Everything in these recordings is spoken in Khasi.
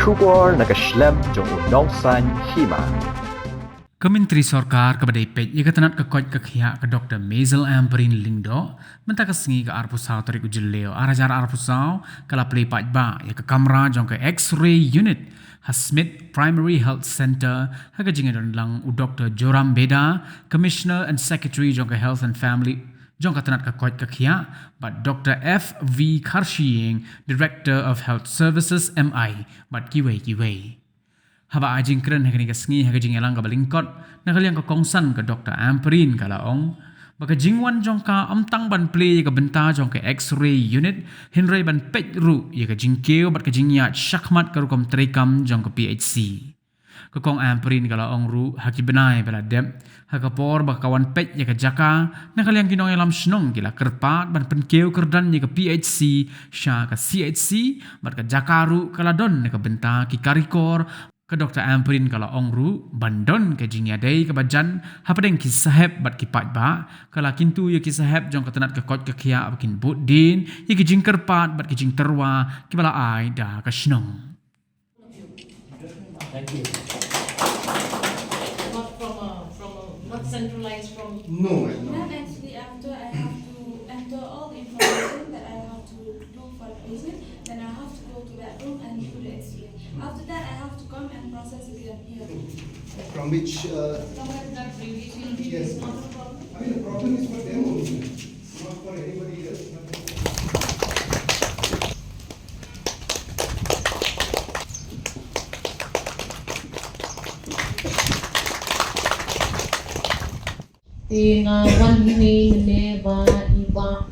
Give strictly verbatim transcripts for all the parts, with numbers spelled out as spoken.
Khubor na ka shlem jong u nongsaiñ hima. Ka Myntri Sorkar kaba dei peit ïa ka tnat ka koit ka khiah ka Doktor Maisel Ampareen Lyngdoh, mynta ka sngi ka arphew saw tarik u Jylliew ar hajar arphew saw, ka la plie paidbah ïa ka kamra jong ka X-ray Unit ha Smit Primary Health Centre, ha ka jingïadonlang u Doktor Joram Beda, Commissioner and Secretary jong ka Health and Family, jong ka tnat ka koit ka khiah, bad Doktor F V Kharshiing, Director of Health Services M I, bad kiwei kiwei. Haba ai jingkren ha kane ka sngi ha ka jingïalang kaba lyngkot, na ka liang ka kongsan ka Doktor Ampareen ka la ong ba ka jingwan jong ka ym tang ban plie ïa ka bynta jong ka X-ray Unit, hynrei ban peit ruh ïa ka jingkiew bad ka jingïaid shakhmat ka rukom treikam jong ka P H C. Ka Kong Ampareen ka la ong ruh ha ki bnai ba la dep, ha ka por ba ka wan peit ïa ka jaka, na ka liang ki nongïalam shnong ki la kyrpad ban pynkiew kyrdan ïa ka P H C sha ka C H C, bad ka jaka ruh ka la don na ka bynta ki karikor. Ka Doktor Ampareen ka la ong ruh ban don ka jingïadei kaba jan hapdeng ki sahep bad ki paidbah, ka la kyntu ïa ki sahep jong ka tnat ka koit ka khiah ba kin bud dien ïa ki jingkyrpad bad ki jingtyrwa kiba la ai da ka shnong. Thank you. Not from a, from a, not centralized from. No, no. Ma'am, actually, after I have to enter all the information that I have to do for the patient, then I have to go to that room and do the X-ray. After that, I have to come and process again here. From which, uh, From that blood radiation, yes, is not a problem. I mean, the problem is for them only, not for anybody else. But Te nga wan hangne mynne ba i Bah,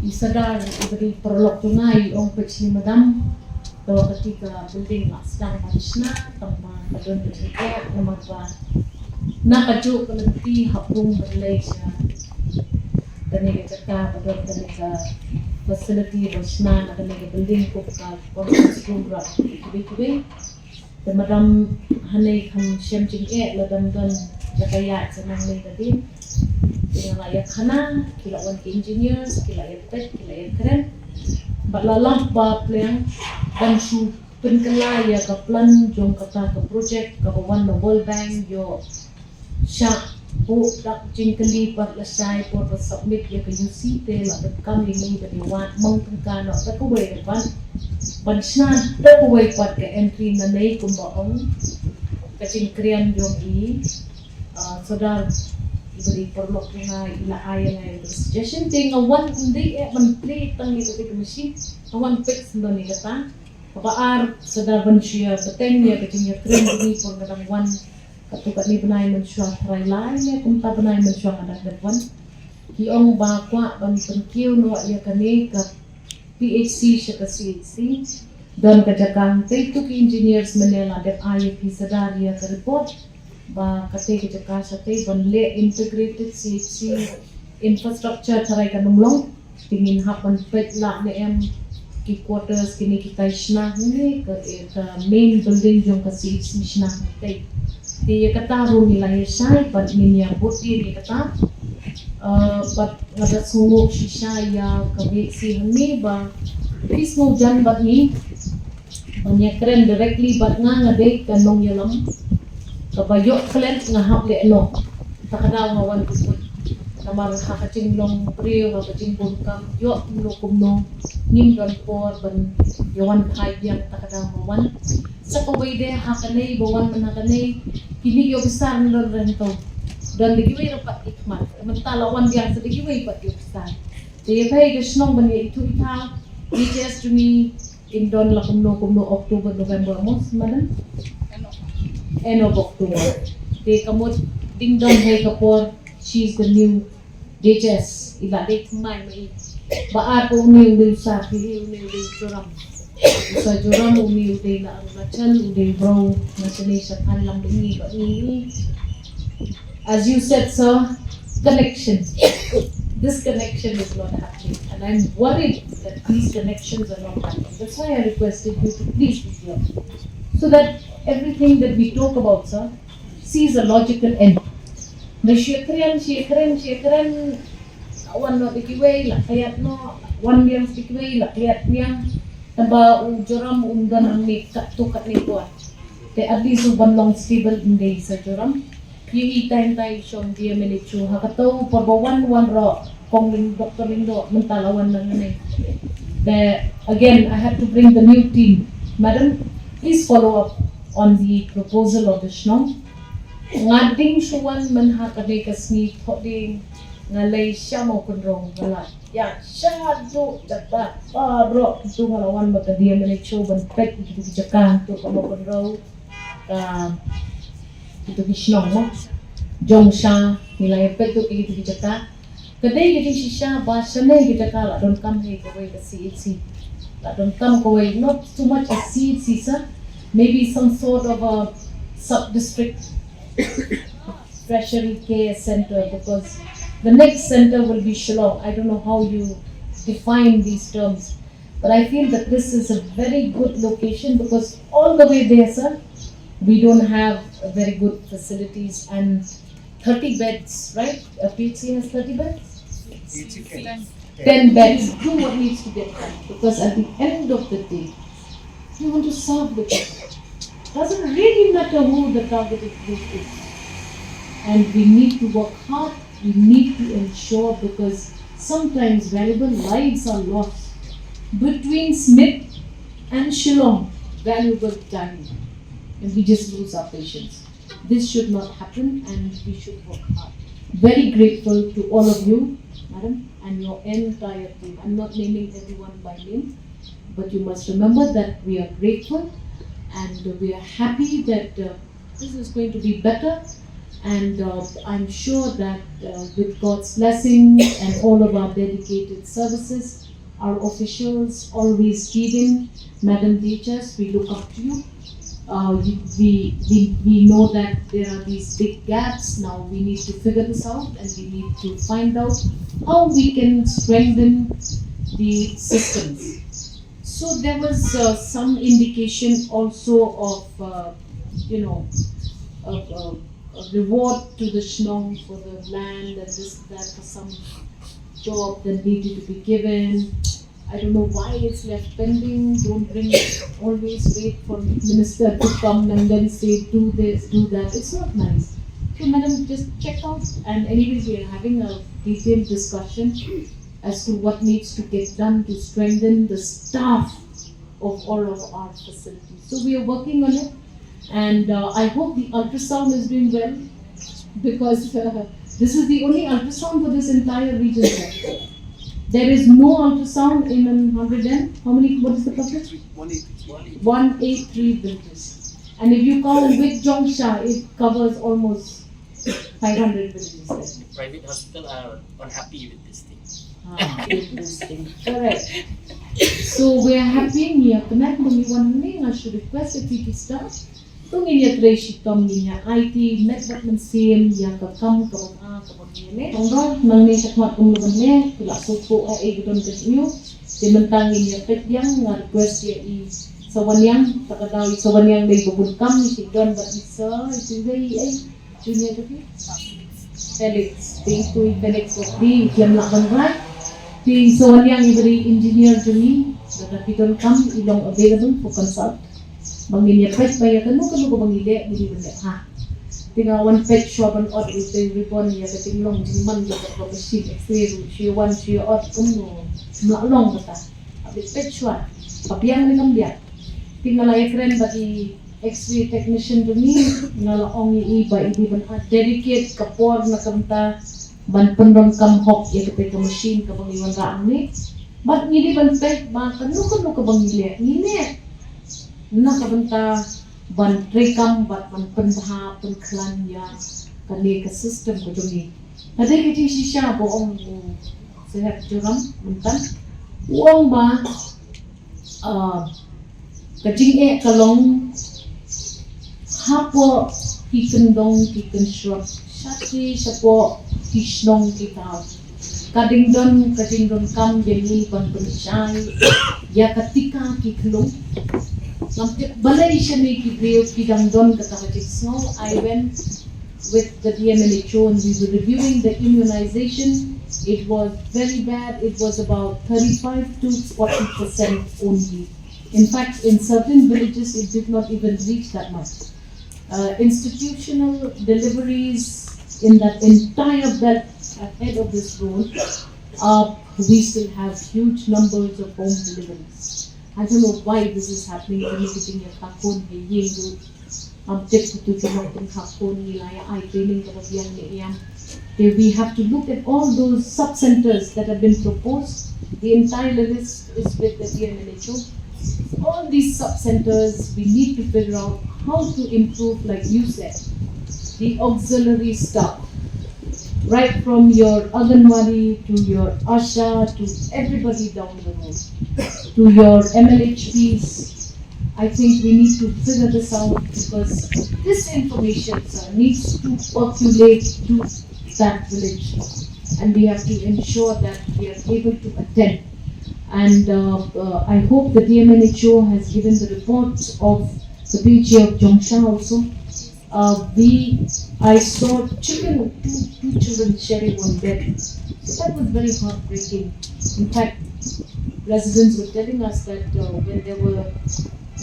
i Sordar, i ba dei paralok jong nga, i ong, peit shini madam, to kati ka building la sdang ban shna, tang ba ka don ka jingeh, namar ba na kajuh ka lynti hap rung ban leit sha kane ka jaka ba don kane ka facility ban shna na kane ka building, kum ka conference room, bad kiwei kiwei. Te madam hangne kham shem jingeh lada ym don jaka ïaid sha nangne nadien. Te nga la ïakhana, ki la wan ki engineers, ki la ïapeit, ki la ïakren. Bad la lap ba pliang ban shu pynkylla ïa ka plan jong kata ka project kaba wan na World Bank, ïoh shah buh dak jingkylli pat lashai por ba submit ïa ka U C, te la donkam ïa ngi ban ïa wad mang tyngka noh da kawei pat ban shna da kawei pat ka entry nangne, kumba ong ka jingkren jong i, ah, Sordar, i ba dei paralok jong nga, i la ai ïa nga ïa ka suggestion. Te nga wan ym dei eh ban plie tang ïa kata ka machine, nga wan peit shen don ïa kata. Kaba ar, Sordar, ban shu ïa bteng ïa ka jingïakren jong ngi, por nga dang wan katto katne bnai mynshuwa, tharai lai ne kumta bnai mynshuwa nga dang dep wan. Ki ong ba kwah ban pynkiew noh ïa kane ka P H C sha ka C H C. Don ka jaka hangtei, to ki engineers mynne la dep ai ïa phi, Sordar, ïa ka report ba katei ka jaka shatei ban leh integrated C H C infrastructure, tharai kan ym long. Te ngin hap ban peit lah ne em ki quarters, kine ki kai shna hangne, ka, eh, ka main building jong ka C H C shna hangtei. Te ïa kata ruh ngi la ïa shai bad ngin ïa bud ïa kata. Eh, bad nga da sngewbha shisha ïa ka V H C hangne ba phi sngewjan bad ngi ban ïakren directly bad nga, nga dei ka nongïalam kaba ïoh klet, nga hap leh noh. Ta ka daw nga wan kut kut. Namar ha ka jinglong briew, ha ka jingbun kam, ïoh kumno kumno, ngim don por ban ïa wan phai biang, ta ka daw nga wan. Sa kawei de ha kane ba wan man ha kane, kine ki officer ym don rynto. Don da kiwei ruh pat ki khmat. Mynta la wan biang sa da kiwei pat ki officer. Te ïa phi ka shnong ban ïa ithuh ithaw, D H S jong ngi, in don la kumno kumno, October, November, most madam? End of October. Te ka mut ding don hei ka por, she is the new D H S, i la dei thymmai ma i. Ba ar ko une u dei u Sir, phi, une u dei u Joram. U Sir Joram une u dei na Arunachal, u dei u briew na shane sha Thailand, ba ngi, ba ngi. As you said, sir, connection. This connection is not happening. And I'm worried that these connections are not happening. That's why I requested you to please be here. So that everything that we talk about, sir, sees a logical end. Na shi kren, shi kren, shi kren, wan noh da kiwei, la klet noh, wan biang da kiwei, la klet biang. Ba u Joram un don hangne katto katne por. Te at least u ban long stable in dei sa Joram. Ïohi tai tai shong D M N H O ha kato por ba wan wan ro kong ling Doctor Lyngdoh mynta la wan nangne. Te again I have to bring the new team. Madam, please follow up on the proposal of the shnong. Nga ding shuwan men ha kane ka sngi thoh ding nga lei sha Mawkynrew nga la ïa sha du jaka baroh tu nga la wan ba ka D M N H O ban peit ïa kitu ki jaka tu ka Mawkynrew ka kitu ki shnong mo jong sha ngi la ïa peit tu ki kitu ki jaka. Ka dei ka jingshisha ba shane ki jaka la donkam hi kawei ka C H C, la donkam kawei, not too much a C H C sir, maybe some sort of a sub district tertiary care center, because the next center will be Shillong. I don't know how you define these terms, but I feel that this is a very good location because all the way there, sir, we don't have a very good facilities and thirty beds, right? A P H C has thirty beds? Ten beds. Do what needs to get done because at the end of the day, we want to serve the people. Doesn't really matter who the targeted group is. And we need to work hard, we need to ensure, because sometimes valuable lives are lost between Smit and Shillong, valuable time, and we just lose our patience. This should not happen and we should work hard. Very grateful to all of you, madam, and your entire team. I'm not naming everyone by name, but you must remember that we are grateful and we are happy that uh, this is going to be better. And uh, I'm sure that uh, with God's blessing and all of our dedicated services, our officials always key in. Madam D H S, we look up to you. Uh, we, we, we, we know that there are these big gaps. Now we need to figure this out and we need to find out how we can strengthen the systems. So there was uh, some indication also of, uh, you know, a, a, a reward to the shnong for the land and this and that for some job that needed to be given. I don't know why it's left pending. Don't bring, always wait for minister to come and then say, "Do this, do that." It's not nice. So, madam, just check out. And anyways, we are having a detailed discussion as to what needs to get done to strengthen the staff of all of our facilities. So we are working on it, and uh, I hope the ultrasound is doing well because uh, this is the only ultrasound for this entire region, sir. There is no ultrasound in one hundred and how many? What is the coverage? One eight three villages. And if you count with Jongsha, it covers almost five hundred villages there. The private hospital are unhappy with this thing. Ah, with this thing. Correct. So we're happy, ngi ïa kmen ba ngi wan hangne. I should request the P T staff. To ngin ïa trei shitom, ngin ïa aiti met bad mynsiem ïa ka kam kaba nga kaba ngi ïa leh. Tang ba nangne shakhmat kum lei ban leh, ki la sngewthuh ïa ei ka don ka jingïoh. Te mynta ngin ïa peit biang, nga request ïa i Sawaniang, ta ka daw i Sawaniang dei ba bun kam, i Don bad i Sa, i Sa dei ei. Junior tu ki? Felix. Te itu i Felix Wakli, i kiam lah ban rai. Te i Sawaniang i bari engineer jong ngi, lada phi donkam i long available for consult. Ba ngin ïa peit ba ïa kano kano kaba ngi leh ngi dei ban leh ha. Te nga wan peit shuwa ban ot ïa ka ribbon ïa ka jinglong jingman jong ka machine X-ray ruh, shu ïa wan shu ïa ot kumno. Ym lah long kata. Hap leit peit shuwa. Ka biang ne kam biang. Te nga la ïakren bad i X-ray technician jong ngi, nga la ong ïa i ba i dei ban dedicate ka por na ka bynta ban pyndonkam hok ïa kata ka machine kaba ngi wanrah hangne. Bad ngi dei ban peit ba kano kano kaba ngi leh, ngi leh na ka bynta ban treikam bad ban pynbha pynkhlaiñ ïa kane ka system ka jong ngi. Ka dei ka jingshisha ba ong u Saheb Joram mynta, u ong ba Ah, ka jingeh ka long hapoh ki kyndong ki kynshrot, shati shapoh ki shnong ki thaw. Ka dang don ka jingdonkam ïa ngi ban pynshai ïa ka tika ki khlung. Ngam tip balei shane ki briew ki dang don kata ka jingsngew. I went with the D M N H O and we were reviewing the immunization. It was very bad. It was about thirty-five to forty percent only. In fact, in certain villages, it did not even reach that much. Uh, institutional deliveries in that entire belt ahead of this road, uh, we still have huge numbers of home deliveries. I don't know why this is happening. When you think you're not going to, um, tip to the not in Hakon, Nilaya, I training the Babian Nayam. Okay, we have to look at all those sub-centers that have been proposed. The entire list is with the D M N H O. All these sub-centers, we need to figure out how to improve, like you said, the auxiliary staff, right from your Anganwadi to your ASHA to everybody down the road, to your M L H Ps. I think we need to figure this out because this information, sir, needs to percolate to that village, and we have to ensure that we are able to attend. And uh, uh, I hope the D M N H O has given the report of the P H A of Jongshang also. Uh, we, I saw children, two, two children sharing one bed. So that was very heartbreaking. In fact, residents were telling us that uh, when there were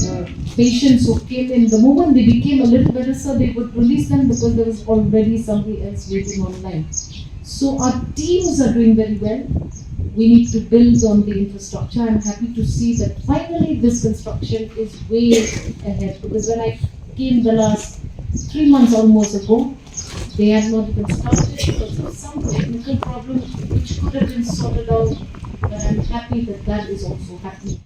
uh, patients who came in, the moment they became a little better, sir, they would release them because there was already somebody else waiting online. So our teams are doing very well. We need to build on the infrastructure. I'm happy to see that finally this construction is way ahead, because when I came the last three months almost ago, they had not even started because of some technical problem which could have been sorted out. But I'm happy that that is also happening.